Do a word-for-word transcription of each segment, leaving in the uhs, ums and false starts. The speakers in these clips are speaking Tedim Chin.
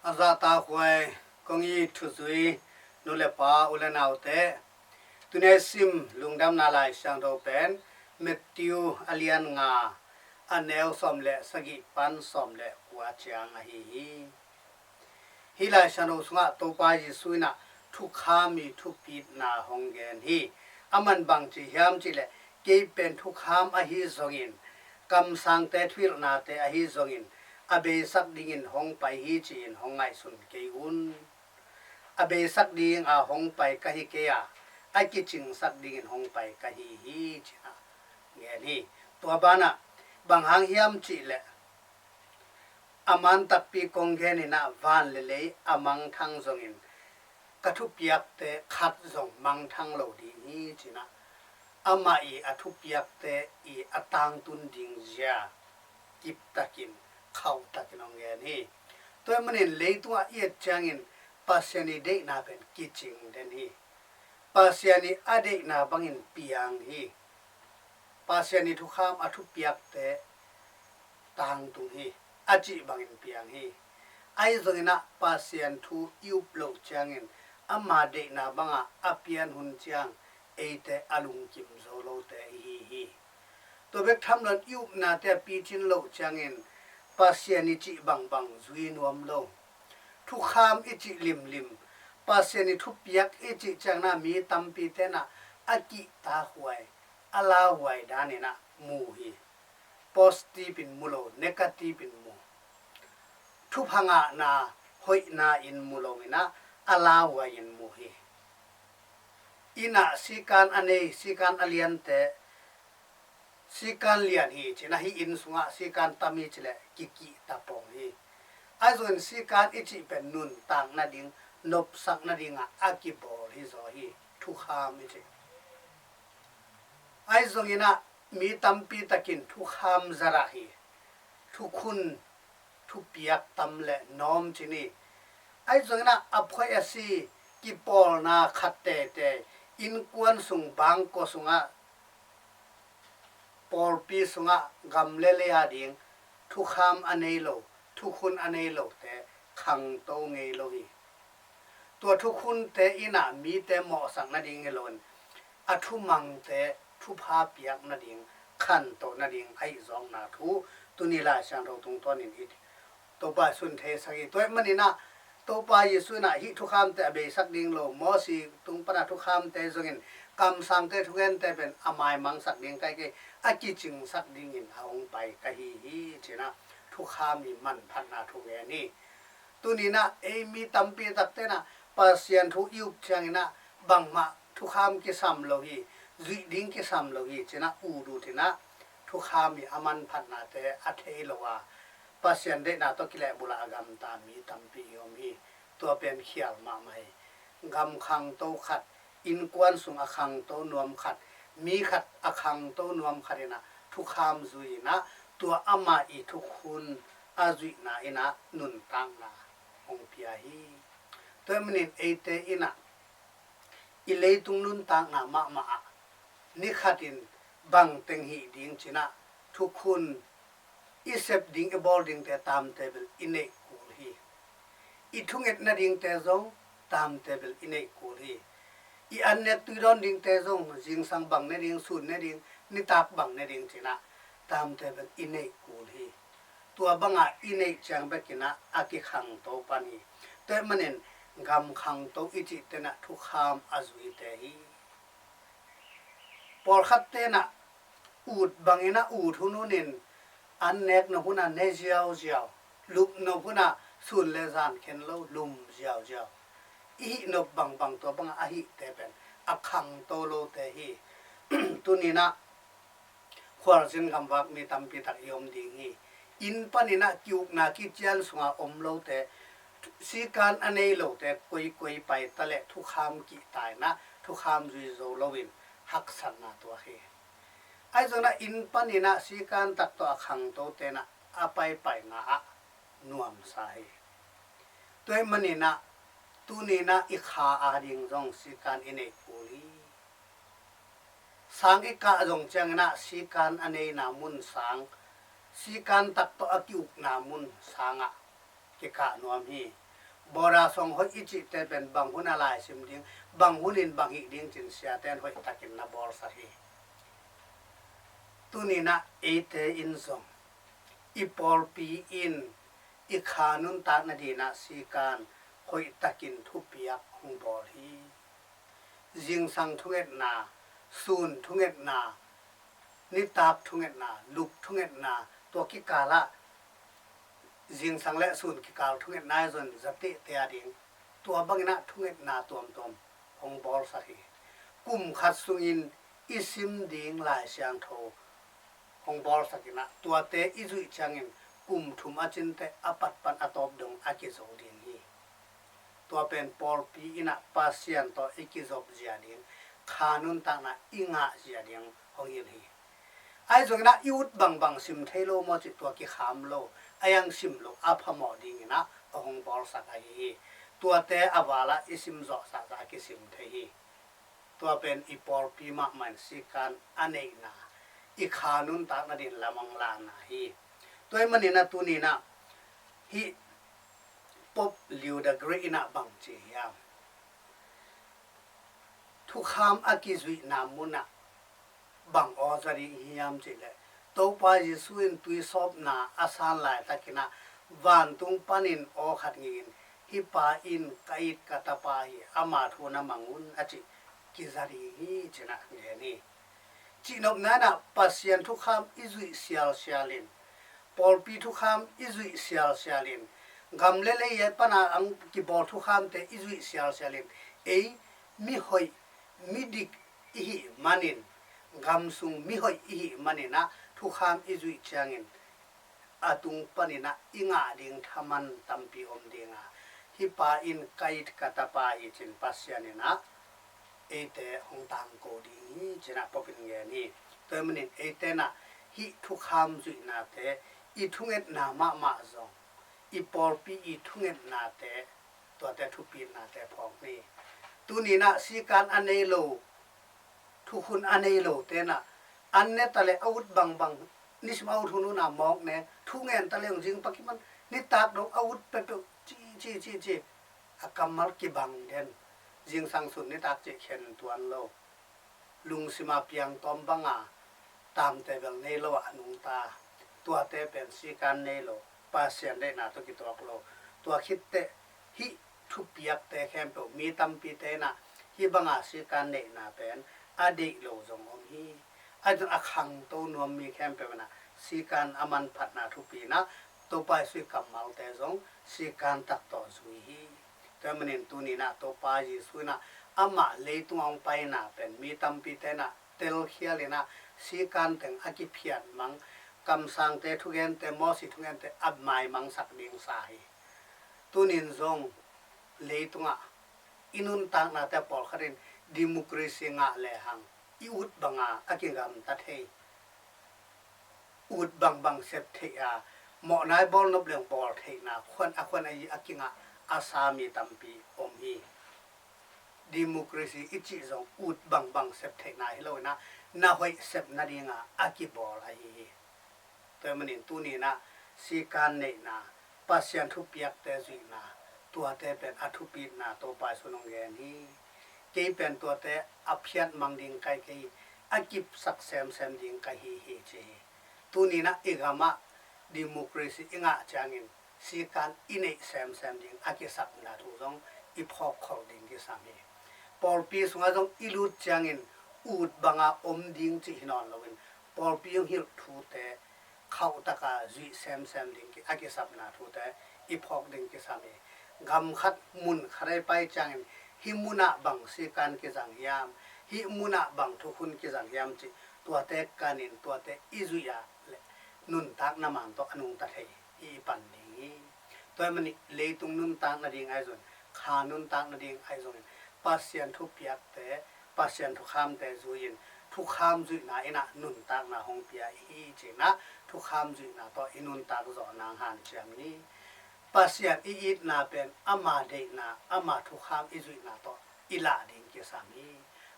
A zahtakhuai kong it thuzui nu le pa, u le naute, tuni a i sim lungdamna Lai Siangtho pen Matthew a lian nga, a neu sawm le sagih pan sawm le kua ciang ahi hi. Hih Lai Siangtho sungah Topa Jesuh in ah thukham i thupitna hong gen hi. Aman bang ci hiam cih leh, kei pen thukham ahi zongin, kamsangte thuhilhnate ahi zongin, a beisak dingin hong pai hi ci-in hong ngaihsun kei un. A beisak dinga hong pai ka hi kei a, a kicingsak dingin hong pai ka hi hi, ci-in ah gen hi. Tua banah bang hang hiam cih leh, a man takpi kong gen in ah van le lei a mangthang zongin, ka thupiakte khat zong mangthang lo ding hi, ci-in ah amah i a thupiakte i a tangtun ding zia kiptakin, khauhtakin hong gen hi. Tua ahih manin leitungah i et ciangin Pasian i deihna pen kicing den hi. Pasian i a deihna bangin piang hi. Pasian i thukham a thupiakte tangtung hi, a cih bangin piang hi. Ahi zongin ah Pasian thu i up loh ciangin, ama deihna bangah a pian hun ciang eite a lungkim zo lote i hi hi. Tua bek tham loin i upnate a picin loh ciangin Pasian i cih bangbang zui nuam lo. Thukham i cih limlim, Pasian i thupiak i cih ciangin ah mi tampite in ah a kihtakhuai, a lauhuai danin ah mu hi. Positive in mu lo, negative in mu. Thupha ngahna, hoihna in mu lo in ah a lauhuai in mu hi. Inn ah sikan a nei, sikan a liante, sikan lian hi ci-in ah hih inn sungah sikan tam hi ci leh kikihta pong hi. Ahi zongin sikan i cih pen nuntak nading, nopsak nadingah a kibawl hi zaw hi, thukham i cih. Ahi zongin ah mi tampi takin thukham zarah hi. Thukhun, thupiak tam le nawm ci ni. Ahi zongin ah a phoih a si kipawlna khat teitei, innkuan sung, bangkua sungah, pawlpi sungah, gam le lei a ding thukham a nei lo, thukhun a nei lote khangto ngei lo hi. Tua thukhunte in ah mite mawhsak nading hi loin, a thumangte thupha piak nading, khanto nading ahi zawkna thu tuni Lai Siangtho tungtawnin i Topa Jesuh in theisak hi. Tua ahih manin ah Topa Jesuh in ah hih thukhamte a beisak ding lo, Mosi tung pan a thukhamte zongin, kamsangte thugente pen a maimangsak ding ka hi kei, a kicingsak dingin a hong pai ka hi hi, ci-in ah thukham i manphatna thu gen hi. Tuni-in ah ei mi tampi takte in ah Pasian thu i up ciangin ah bangmah thukham kisam lo hi, zuih ding kisam lo hi, ci-in ah ut ut in ah thukham i a manphatnate a thei lo a, Pasian deihna tawh kilehbulh a a gamta mi tampi i om hi. Tua pen khial mahmah hi. Gam khangto khat, innkuan sung a khangto nuam khat, mi khat a khangto nuam khat in ah thukham zui in ah, tua amah i thukhun a zuihna in ah nuntakna hong pia hi. Tua ahih manin eite in ah i leitung nuntakna mahmah ah ni khatin bang teng hih ding ci-in ah thukhun i sep ding, i bawl dingte tamte bel i neih kul hi. I thunget nadingte zong tamte bel i neih kul hi. I annek tuidawn dingte zong, zingsang bang ne ding, sun ne ding, nitak bang ne ding ci-in ah tamte bel i neih kul hi. Tua bangah i neih ciang bekin ah a kikhangto pan hi. Tua ahih manin gam khangto i cihte in ah thukham a zuite hi. Pawlkhatte in ah ut bangin ah ut hun hunin, an nek nop hun ah ne ziauziau, lup nop hun ah sun le zan khen lo lum ziauziau. I hih nop bangbang tua bangah a hihte pen a khangto lote hi. Tuni-in ah khualzin gamvak mi tampi tak i om ding hi. Inn panin ah ki-ukna kician sungah om lote, sikan a nei lote koikoi pai ta leh thukham kihta in ah thukham zui zo loin haksatna tuak hi. Ahi zongin ah inn panin ah sikan tak tawh a khangtote in ah a paipaina ah nuamsa hi. Tua ahih manin ah tuni-in ah i kha a ding zong sikan i neih kul hi. Sang i kah zong ciangin ah sikan a neina mun sang, sikan tak tawh a ki-ukna mun sangah kikah nuam hi. Border song hoih i cihte pen bang hun a laisim ding, bang hunin bang hih ding cin siate in hoihtakin na bawlsak hi. Tuninah eite in zong i pawlpi in i kha nuntak nadinah sikan hoihtakin thupiak hong bawl hi. Zingsang thungetna, sun thungetna, nitak thungetna, lup thungetna, tua kikalah zingsang le sun kikal thungetna i zon zatehte a ding tua banginah thungetna tuamtuam hong bawlsak hi. Kum khat sungin i sim ding Lai Siangtho hong bawlsakinah tuate i zuih ciangin kum thum a cinteh a patpan a tawp dong a kizo ding hi. Tua pen pawlpi innah Pasian tawh i kizop zia ding kha nuntakna i ngah zia ding hong hil hi. Ahi zonginah i ut bangbang sim thei lo maw cih tua kikham lo, a yang sim lo a phamawh dinginah a hong bawlsak ahi hi. Tuate a valah i sim zawhsahzah a kisim thei hi. Tua pen i pawlpi mahmah in sikan a neihna, i kha nuntak nadin lam hong lahna hi. Tua hi maninah tuninah hih Pope Leo the Great innah bang ci hiam? Thukham a kizuihna munah bang aw za ding hiam cihleh, Topa Jesu in tuisawpna a san laitakinah vantung panin aw khat ngingin, hih pa in ka it ka tapa hi, ama thu na mang un, a cih kiza ding hi cinah gen hi. Cihnopna inah Pasian thukham i zuih sialsialin, pawlpi thukham i zuih sialsialin, gam le lei pana ang kibawl thukhamte i zuih sialsialin, ei mihoih midik i hih manin, gam sung mihoih i hih maninah thukham i zuih ciangin a tung paninah i ngah ding thaman tampi om dinga, hih pa in ka it ka tapa hi cin Pasian innah eite hong tangko ding hi cinah Pope in gen hi. Tua hi manin eite inah hih thukham zuihnate, i thungetna mahmah zong, i pawlpi i thungetnate, tuate thupitnate phawk ni. Tuninah sikan a nei lo, thukhun a nei lo tenah an ne taleh a ut bangbang, nisim a ut hunhunah mawk ne, thu ngen taleh hong zing pakiman nitak dong a ut peuhpeuh ci ci ci ci a kammal kibang den. Zingsang sun nitak cih khen tuan lo, lungsima piangtawm banga tamte bel nei lo ah a nungta, tuate pen sikan nei lo, Pasian deihna tawh kituak lo. Tua khitteh hih thupiakte khempeuh mi tampite inah hih banga sikan neihna pen a deih lo zong om hi. Ahi zong a khangto nuam mi khempeuh inah sikan a manphatna thupi inah Topa Jesu i kammalte zong sikan tak tawh zui hi. Tua hi manin tuninah Topa Jesu inah amah leitung a hong paina pen mi tampite inah telkhial inah sikan teng a kiphiat mang, kamsangte thugente, Mawsi thugente a maimangsak ding sa hi. Tunin zong leitungah i nuntaknate pawlkhat in democracy ngah lehang i ut banga a kigamta thei, ut bangbang sep theih a, mawhnai bawlnop leng bawl theihna khuan a khuan a i a kingah a sa mi tampi om hi. Democracy i cih zong ut bangbang sep theihna hi lo inah na hoih sep nadinga a kibawl ahi hi. Tua hi manin tuninah sikan neihna, Pasian thupiakte zuihna, tuate pen a thupitna Topa Jesu in hong gen hi. Kei pen tuate a phiat mang ding ka hi kei hi, a kipsak semsem ding ka hi hi ci hi. Tuninah i gamah democracy i ngah ciangin sikan i neih semsem ding a kisapna thu zong i phawkkhol ding kisam hi. Pawlpi sungah zong i lut ciangin ut banga om ding cih hi nawn loin pawlpi hong hilh thute khauhtaka zuih semsem ding a kisapna thute i phawk ding kisam hi. Gam khat mun khat a i pai ciangin hih munah bang sikan kizang hiam, hih munah bang thukhun kizang hiam cih tuate kanin tuate i zuih ah le nuntakna man tawh a nungta thei hi i pan ding hi. Tua hi manin leitung nuntak nading ahi zongin, kha nuntak nading ahi zongin Pasian thupiakte, Pasian thukhamte zui-in thukham zuihna innah nuntakna hong pia i hi cinah thukham zuihna tawh i nuntak zawh nang hanciam ni. Pasian i itna pen ama deihna, ama thukham i zuihna tawh i lah ding kisam hi.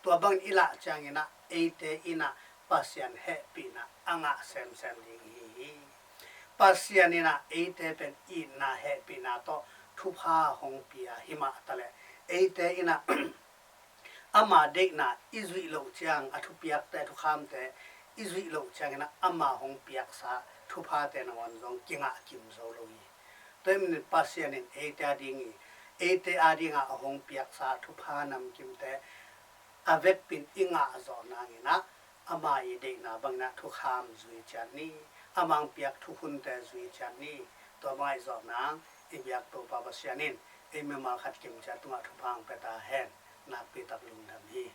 Tua bangin i lah cianginah eite innah Pasian hehpihna a ngah semsem ding i hi hi. Pasian innah eite pen itna hehpihna tawh thupha hong pia hi mah taleh, eite in ah ama deihna i zuih loh ciang, a thupiakte, thukhamte i zuih loh ciangin ah ama hong piaksa thuphate nangawn zong kingah kim zo lo hi. Tua ahih manin Pasian in eite ading i, eite adingah a hong piaksa thupha namkimte a vekpin i ngah zawh nangin ah ama i deihna bangin ah thukham zui ciat ni, ama hong piak thukhunte zui ciat ni. Tua bang ahi zawh nang i biak Topa Pasian in ei mimal khat kim ciat tungah thupha hong pia ta hen. Nakpi tak lungdam hi.